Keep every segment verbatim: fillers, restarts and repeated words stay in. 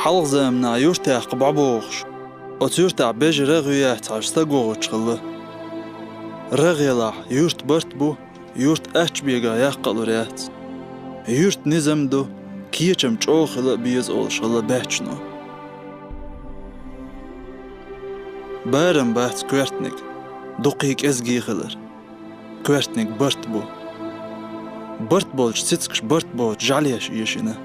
Хьалха заманахь юрт яккха бӀобохуш, оцу юьртахь бежа рагӀ ю яц хьажа стаг вогӀуш хилла. РагӀ елахь, юрт барт бу, юрт аччабегахь яккха а лур яц. Юьртан низам ду, кечам чӀогӀа хила а беза олуш хилла баьччано. Барам бац коьртаниг, дуккхий кӀезгий хилар. Коьртаниг барт бу. Барт болчу цицигаш барт боцу жӀаьлеш эшийна.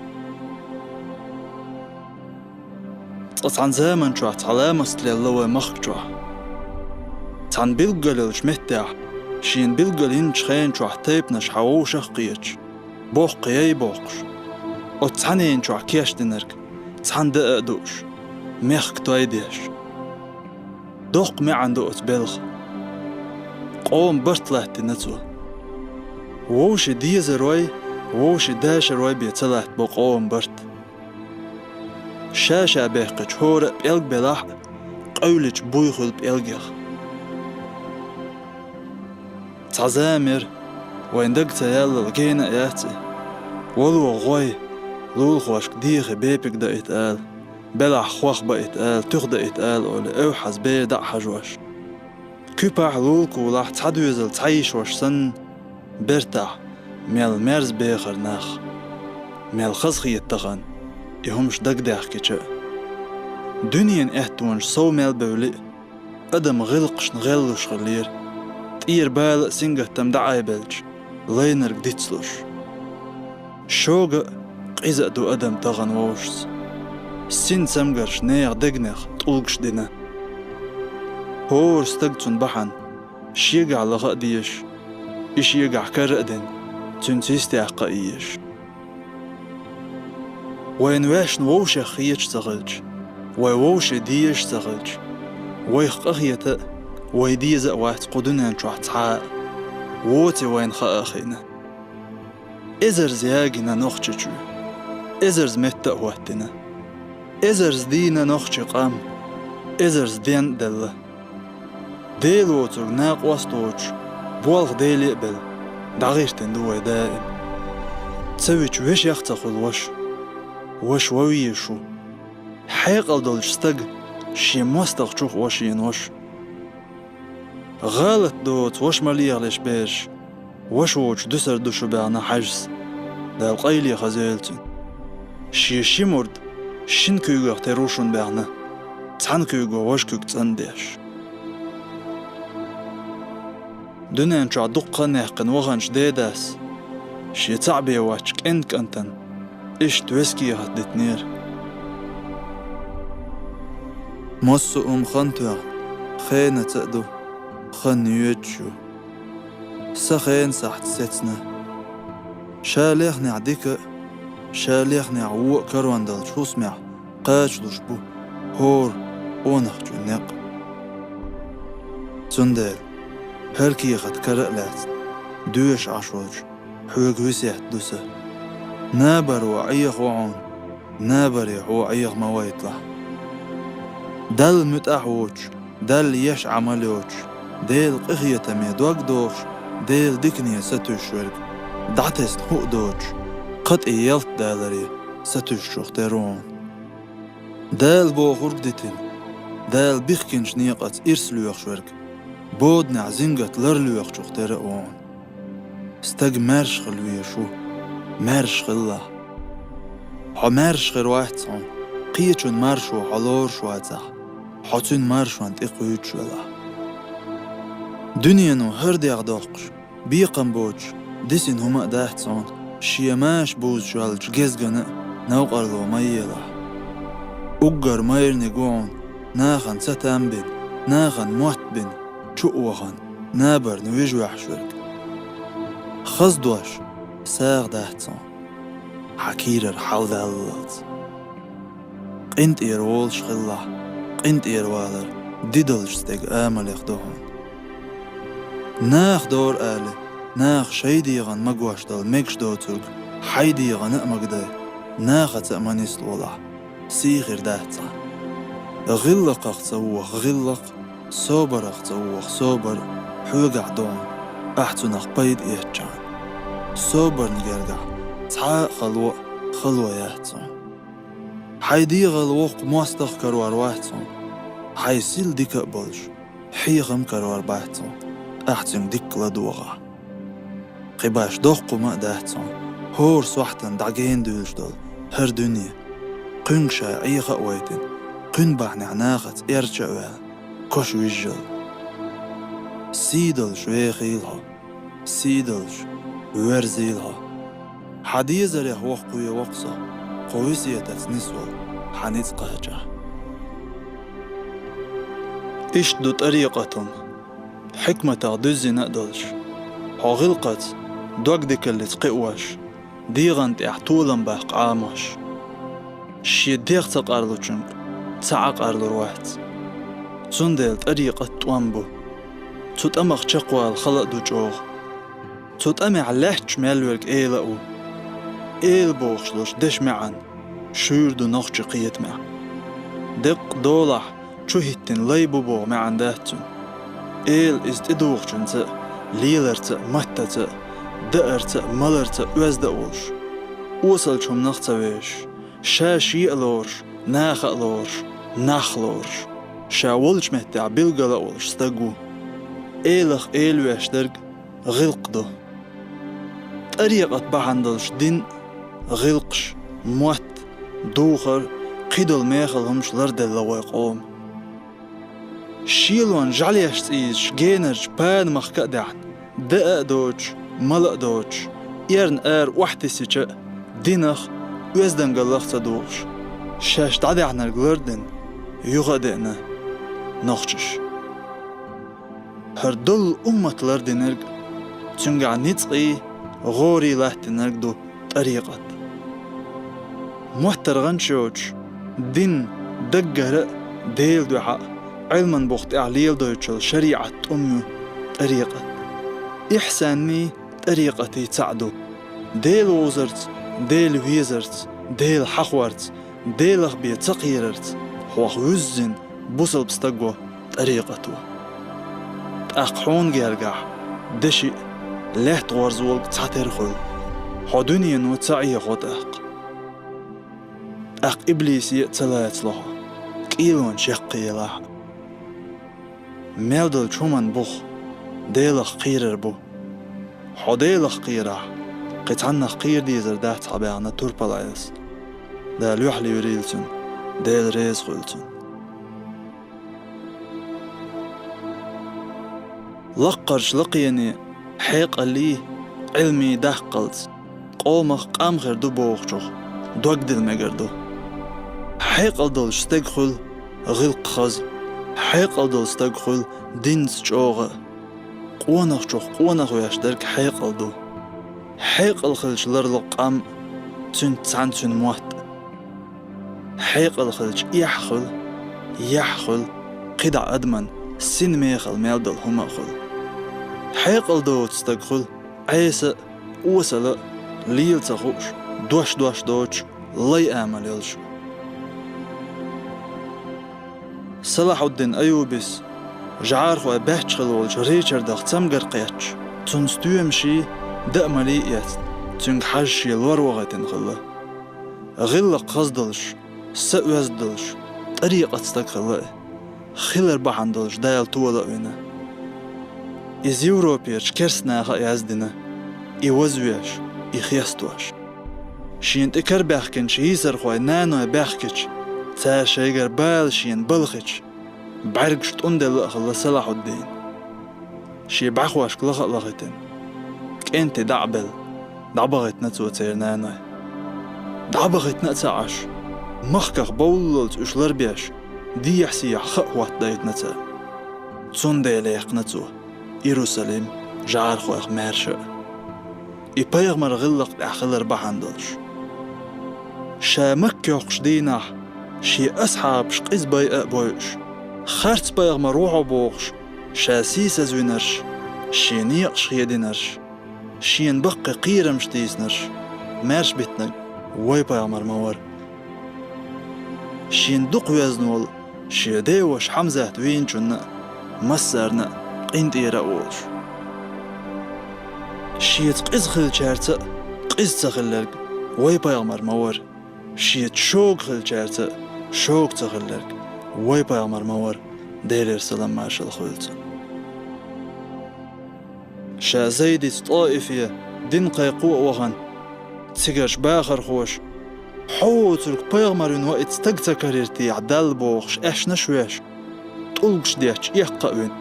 Цкъа цхьана заман чохь цхьа ламаст лелла вай махка чохь. Цхьана билггал йолчу меттехь, шена билггал йинчу хенан чохь тайпанаш хьан вовшах а кхеташ, боккха яй боккхуш, оцу цхьаннен чохь кечдинарг цхьаьна даа а дууш, мехкан той деш. Доккха маьӀна ду оцу белхан. Къоман барт латтийна цо. Вовшийн дезарой, вовшийн дашарой бен ца латтабо къоман барт. Ша-ша баьккхича хӀора а пӀелг белахь а, къевлича буй хуьлу пӀелгех. Цхьа зама яра, вайн дага ца яьллал гена а яц и. Вало гӀой, лулахошка дехий бепиг даийта ала, белахь хох баийта ала, туьха даийта ала олий, эвхьаза бер дӀа а хьажош. Куьпахь, лулакулахь цхьа доьзал цхьа йишош санна, бертахь мел мерза бехара нах. Мел хазахета тахана и хӀумаш дагадаьхкича а. Дуьненан аьттонаш сов мел бевли а, адам гӀиллакхашна гӀеллуш хиллера, тӀера бала а сингаттам дӀаайбелча, лайнарг дицлуш. Шога а, къиза а ду адам тахана вовшашца. Син цамгарш нехан дегнех тӀулгаш дина. ХӀора стаг цунна бахьана, шегахь лаха а дезаш, и шегахь кара а дина, цуьнца йистехь кха а езаш. Вайна ваьшна вовшех хеташ ца хилча, вай вовше дезаш ца хилча, вайх къахета а, вай деза а вац кху дуьнен чохь цхьа а, воций вайна хаа а хиъна. Эзарза ягийна Нохчийчоь, эзарза метта а хӀоттийна. Эзарза дийна нохчийн къам, эзарза ден а делла. Дела воцург накъост а воцуш, болх Деле а белла, дӀагӀиртина ду вай даим. Ца вича вешех а ца хуьлу ваша. Ваша ван везаш ву. Хьекъал долчу стага шен мостагӀчух ваша вен ваша. ГӀалат доцу ваша ма лехалаш бераш, ваша воцуш дуьсур ду шу баьхна хьаьжас, Дала къайле хаза йойла цуьнан. Шен ши мурд шина куьйгах тера ву шуна баьхна, цхьана куьйго важа куьг цӀандеш. Дуьнен чохь дуккха хан яьккхина ваханчу дедас шен цхьаъ бен воцчу кӀентан кӀантана иштта весет хӀоттадитинера. Массо а хӀума хан тоьхна, хенаца а ду, хан йоьдуш ю. Сан хенан сахьт сецна. Ша лехнехь дика а, ша лехнехь вон а карон долчу хӀусамехь кхачалуш бу хӀора къонахчун некъ. Цундела, хӀара кехат кара а лаьцна, доьшуш Ӏаш волчу хьоьга весет ду сан. Набаро Ӏехаво хьуна, набаре хьо Ӏеха ма вайталахь. Далла муьтӀахь а воцуш, Далла еш Ӏамал йоцуш, Делан къинхетаме дог дохуш, Делан дикане сатуьйсуш верг, дӀатесна хӀуъа доцуш, кха тӀе ялта даларе сатуьйсучух тера ву хьуна. Дала бохург дитина, Дала бихкинчу некъаца ирс лоьхуш верг, боданехь зингат лар лоьхучух тера а ву хьуна. Стаг маьрша хила везаш ву, маьрша хилалахь. Хьо маьрша хир вац хьуна, кхечун маршо хьо лоруш вацахь, хьо цуьнан маршонна тӀе кхуьйдуш велахь. Дуьнено хӀара дегӀ доккхуш, бекхам боцуш, дисина хӀума а дац хьуна, шен маша бузуш йолчу гезгана а новкъарло ма елахь. Уггар майраниг ву хьуна, нахана цатам бина, нахана мотт бина, чу а вахана, набарна вижа ваьхьаш верг. Хаза дош сагӀа дац хьуна, хьан кийрара хьал даллалц. КъинтӀера волуш хилалахь, къинтӀера валар дидолчу стеган амалех ду хьуна. Наха дора али, наха шайн дегӀан магош долу мегаш доцург хьайн дегӀана а магадой, нахаца а ма нислолахь, сий хир дац ахь. ГӀиллакхах ца воха гӀиллакх, собарах ца воха собар хьоьгахь ду хьуна, ахь цунах пайда эцчахьана. Собарна гергахь цхьа а хало а хало яц хьуна. Хьайн дегӀал воккха мостагӀа карор вац хьуна, хьайн сил дика а болуш, хьехам карор бац хьуна, ахь цуьнга дикка ладогӀахь. Кхин башха доккха хӀума а дац хьуна, хӀора сохьтана дӀагена дуьйлуш долу хӀара дуьне, кхуьнга ша Ӏеха а вайтина, кхуьнан бахьанехь нахаца эрча а ваьлла, коша вижжал. Сий долуш вехийла хьо, сий долуш верзийла хьо. Хьан дезарех воккхаве воккху со, кху весетаца нисвала хьан ницкъ кхачахь. Иштта ду тӀарикъат хӀума, хьикматах дуьззина а долуш, хьо гӀиллакхаца, догдикаллица кхиош, дегӀан тӀехь толам баккха Ӏамош. Шен дегӀ ца къарлучуьнга цхьа Ӏа къарлур вац. Цундела тӀарикъат тӀом бу. Цу тӀамах чекхвала хала а ду чӀогӀа. Цу тӀамехь лаьтташ мел верг эла а ву. Эла бохуш долуш дешан маьӀна шуьйра ду нохчийн кхетамехь. Деккъа долахь чу хӀиттина лай бу боху маьӀна дац цуьнан. Эла иза тӀедухучуьнца а, леларца а, маттаца а, даарца а, маларца а оьзда а волуш, осалчу хӀуманах а ца вевзаш, ша шен а лоруш, наха а лоруш, нах а лоруш, ша волчу меттехь билггала а волуш стаг ву. Элах эла веш дерг гӀиллакх ду. ТӀарикъат бахьана долуш дин а, гӀиллакхаш а, мотт а, духар а, кхидолу мехала хӀумаш ларделла вайн къоман. Шелонан жӀаьлеш цӀийзаш генарчу Панамахка а даьхна, даа а доцуш, мала а доцуш, эрна ара охьатиссича а, динах а, оьздангаллах а ца духуш, шаьш дӀадаьхьнарг лардина, юха а деана нохчаша. ХӀара доллу уммат лардинарг а, цуьнгахь ницкъий, гӀорий латтинарг а ду тӀарикъат. МоттаргӀанаш йоцуш, дин даггара а, Делан дуьхьа а, Ӏилман бух тӀехь леладойтучул шариӀат тӀум ю тӀарикъат. Ихьсанний, тӀарикъатий цхьаъ ду. Дела вовзарца, Дела везарца, Дела хьахорца, Делах бен ца кхерарца хьох вуьззина бусалба стаг во тӀарикъат во. ТӀаккха хьуна гергахь деши а, лаьтта гӀорзолга цхьатера хуьлу. Хьо дуьнено ца Ӏехо тӀаккха. ТӀаккха иблисе а ца лацало хьо, кӀелонаш яккхаелахь а. Мел долчу хӀуманан бух Делах кхерар бу. Хьо Делах кхерахь, кхин цхьаннах кхера дезар дац хьан баьхна турпал Ӏеса. Дала юьхь луьйрийла цуьнан, Дела реза хуьлу цунна. Лаккхарчу лакхене хьекъаллий, Ӏилмий даккхалц къомах къам хир ду бохучух догдила мегар ду. Хьекъал долуш стаг хуьлу гӀиллакх хаза, хьекъал долу стаг хуьлу динца чӀогӀа а. Къонахчух къонах веш дерг хьекъал ду. Хьекъал хилча ларло къам а, цуьнца цхьаьна цуьнан мотт а. Хьекъал хилча эхь а хуьлу, яхь а хуьлу, кхидӀа адаман син мехала мел долу хӀума а хуьлу. Хьекъал доцу стаг хуьлу Ӏеса а, осала а, лела ца хууш, дош-дош доцуш, лай амал йолуш. Салахьуддин Аюбис, жӀархой баьчча хилла волчу Ричардах цамгар кхетча, цунна стоьмаший, даамалий а эцна, цуьнга хьажа шен лор вахийтина хилла. ГӀиллакх хаза долуш, са оьзда долуш, тӀарикъат стаг хилла и. Хилар бахьана долуш Дала тола а вина. Иза Европерчу керстанаха а яздина, и вазвеш, и хестош. Шена тӀе карабаьхкинчу йийсархойн наной баьхкича, цара шайгара бала шена балхича, бӀаьргаш тӀунделла а хилла Салахьуддин. Шен бӀаьхошка лаха а лахийтина, кӀентий дӀа а белла, дӀабахийтина цо церан наной. ДӀабахийтина а ца Ӏаш, махках бовллалц уьш ларбеш, дехьа-сехьа ха а хӀоттадайтина цара. Цундела яьккхина цо Иерусалим жӀархойх маьрша а, и пайхамар гӀиллакх тӀехь хилар бахьана долуш. Ша Макка йоккхуш дийнахь, шен асхьабаш къиза байа а бойуш, харц пайхамар ву хьо бохуш, ша сийсазвинарш, шен некъаш хединарш, шена баккхий кхерамаш тийсинарш, маьрша биттинарг вай пайхамар ма вара. Шена дукха везна волу шен деваша Хьамзат вийначунна а, массарна а къинтӀера а волуш. Шеца къиза хиллачаьрца а къиза ца хилларг вай пайхамар ма вара. Шеца шога хиллачаьрца а шога ца хилларг вай пайхамар ма вара, Делера салам-маршалла хуьлда цунна. Ша Зайдица ТӀоифе дин кхайкхо а вахана, цигарчу бахархоша: «Хьо воцург пайхамар вина ваийтта стаг ца карийра техьа Далла?» — бохуш, аьшнаш а веш, тӀулгаш детташ эккха а вина,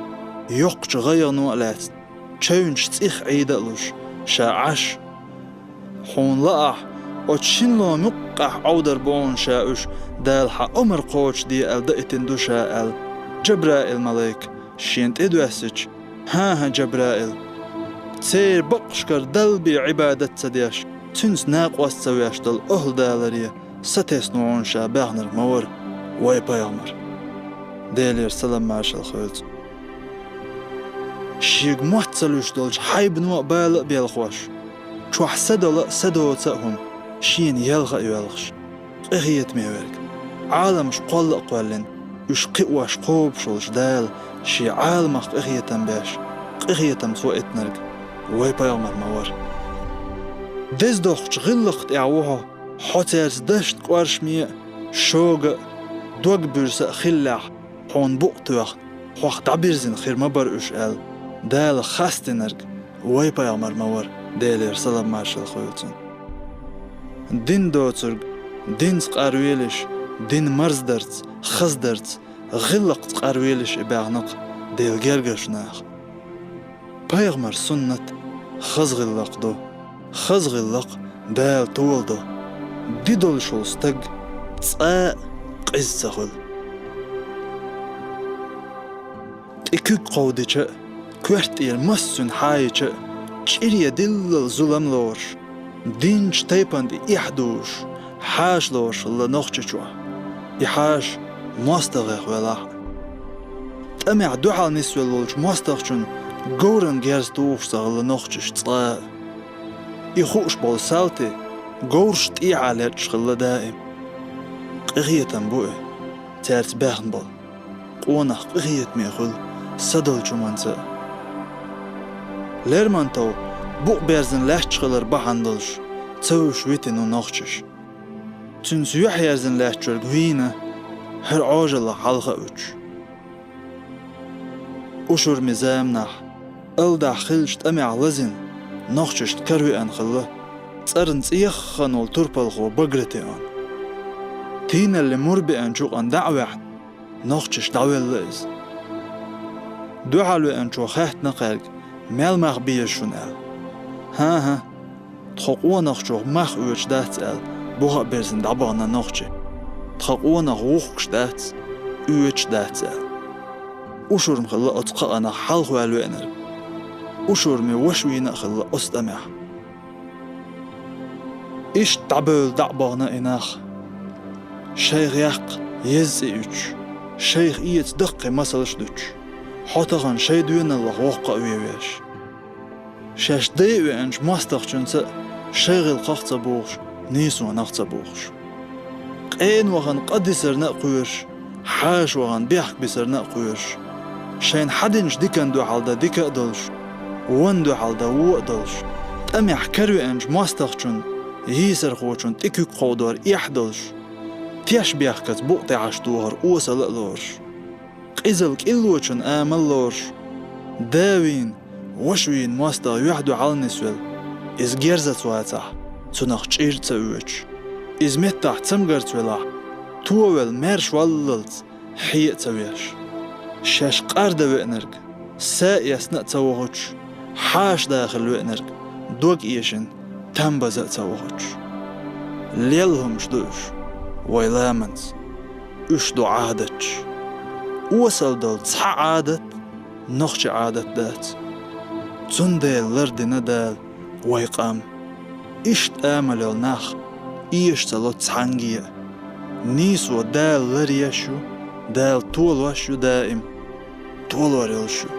йоккхачу гӀайгӀано а лаьцна, чевнаш цӀих Ӏийда а луш, ша Ӏаш: «Хьуна лаахь, оцу шина ломан юккъехь Ӏовдар бу хьуна ша уьш, Дала хьан омра кхочушде аьлла даийтина ду ша», — аьлла, Джабраил-малайк шена тӀедоьссича: «ХӀан-хӀа, Джабраил, церан бакъашкара Далла бен Ӏибадат ца деш, цуьнца накъост ца веш долу охӀла даларе сатесна ву хьуна ша баьхнарг ма вара вай пайхамар, Делера салам-маршалла хуьлда цунна. Шега мотт ца луьйш долчу хьайбано а бала а белхош, чохь са дола а, са доца а хӀума шена елха а йоьлхуш, къинхетаме верг, Ӏаламаш кхолла а кхоьллина, уьш кхиош кхобуш волчу Дала Шен Ӏаламах къинхетам беш, къинхетамца ваийтинарг вай пайхамар ма вара. Деза доккхачу гӀиллакх тӀехь ву хьо, хьо цаьрца дашна кӀоршаме а, шога а, дог буьрса а хиллехь, хьуна букъ тоьхна, хьох дӀабирзина хир ма бара уьш», — аьлла, Дала хастийнарг вай пайхамар ма вара, Делера салам-маршалла хуьлда цунна. Дин доцург динца къарвелаш, дин марздарца, хаздарца, гӀиллакхца къарвелаш и баьхна-кх Делан гергарчу наха. Пайхамар суннат хаза гӀиллакх ду, хаза гӀиллакх Дала толадо, дин долуш волу стаг цкъа а къиза ца хуьлу. ТӀе куьг кховдича а, коьрта тӀера массо а цуьнан хьаийча а, чӀире диллал зулам лоруш, динчу тайпана тӀе эхь дузуш, хьаша лоруш хилла Нохчийчохь, и хьаша мостагӀех велахь а. ТӀамехь дуьхьал нисвелла волчу мостагӀчун говран герз тухуш ца хилла нохчаш цкъа а. И хууш болу салти говраш тӀехьа лечкъаш хилла даим. Къинхетам бу и, цаьрца баьхна болу. Къонах къинхетаме хуьлу са долчу хӀуманца а. Лермонтов букъ берзина лаьтташ хилар бахьана долуш ца вуьйш витина ву нохчаш. Цуьнца юьхь ерзина лаьтташ верг вийна, хӀара Ӏожаллах хьалха а вуьтуш. Ушурми заманахь, алдахь хиллачу тӀамехь лазийна, нохчашна каравеана хилла цӀарна цӀеххана волу турпалхо Багратион. Тийналли мур беанчу юкъана дӀа а ваьхьна, нохчашка дӀавелла иза. Дуьхьал веанчо хаьттина кхаьрга, мел мах беза шуна аьлла. ХӀан-хӀа, тхо къонахчух мах оьцуш дац аьлла, буха а берзина дӀабахана нохчи. Тхан къонах вухкуш дац, оьцуш дац аьлла. Ушурма хилла оцу кхаанах хьалхаваьлла веанарг. Ушурми ваша вийна а хилла оцу тӀамехь. Иштта дӀабевлла дӀа а бахана и нах. Шайх яккха еза цӀе уьттуш, шайх эца даккхий масалш а дуьтуш, хьо тахана шайн доьналлах воккха а вен веш. Шаьш дайа веанчу мостагӀчуьнца а шайн гӀиллакхах а ца бухуш, нийсонах а ца бухуш. Къена вахана къа дисарна а кхоьруш, хьаша вахана бехк бисарна а кхоьруш. Шайна хьадинчу диканна дуьхьал дан дика а долуш, вонна дуьхьал дан вон а долуш. ТӀамехь каравеанчу мостагӀчун, йийсархочун тӀе куьг кховдор эхь а долуш. Теш бехкаца букъ тӀехьаш тохар осала а лоруш. Къизалла кӀиллочун амал а лоруш. Да вийна, ваша вийна мостагӀа юьхь дуьхьал а нисвелла, иза герзаца вацахь, цунах чӀир а ца оьцуш. Иза меттахь цамгарца велахь, товелла маьрша валлалц хье а ца веш. Шаьш къарда веанарг са а эцна а ца вохуьйтуш, хьаша дахила веанарг дог эшина там база а ца вохуьйтуш. Лелла хӀумаш ду уьш вай ламанца. Уьш ду Ӏадаташ. Осал долу цхьа Ӏадат нохчи Ӏадат дац. Цундела лардина Дала вай къам. Иштта амал йолу нах эша ца ло цхьаьнгге а. Нийсо Дала ларъеш ю, Дала толош ю даим. Толор йолуш ю